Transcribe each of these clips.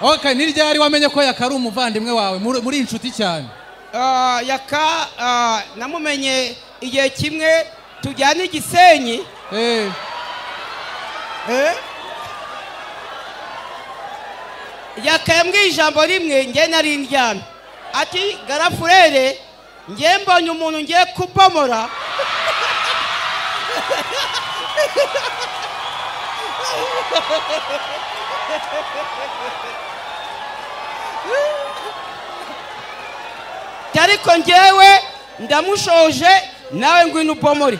Okay, ni ryari wamenye ko Yaka ari umuvandimwe wawe muri inshuti cyane? Yaka namumenye igihe kimwe tujyana Igisenyi. Yaka yambwiye ijambo rimwe, nge nari ndyamye, ati garafurere nge mbonye umuntu ngiye kubomora. Ariko ngewe ndamushoje, nawe ngwino ubomore.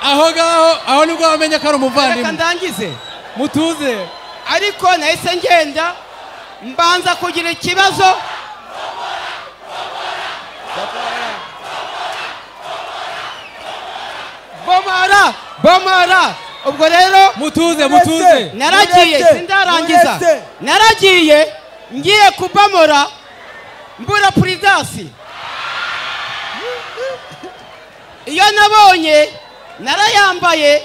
Aho ngaho aho nibwo wamenye ko ari umuvandimwe. Reka ndangize. Mutuze. Ariko nahise ngenda mbanza kugira ikibazo. Bomara, bomara. Ubwo rero mutuze, mutuze. Naragiye sindarangiza. Naragiye ngiye kubomora mbura puridasi. Iyo nabonye narayambaye.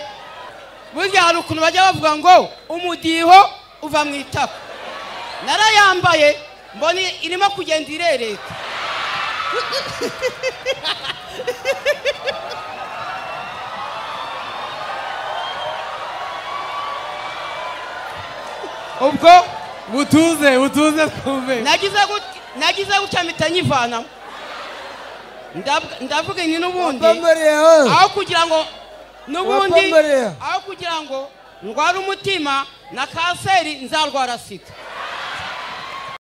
Burya hari ukuntu bajya bavuga ngo umudiho uva mu itako. Narayambaye mbona irimo kugenda irereta. Ubwo mutuze, mutuze twumve. Nagize gutya mpita nyivanamo. Ndavuga ni n'ubundi aho kugira ngo n'ubundi aho kugira ngo ndwara umutima na kanseri nzarwara sida.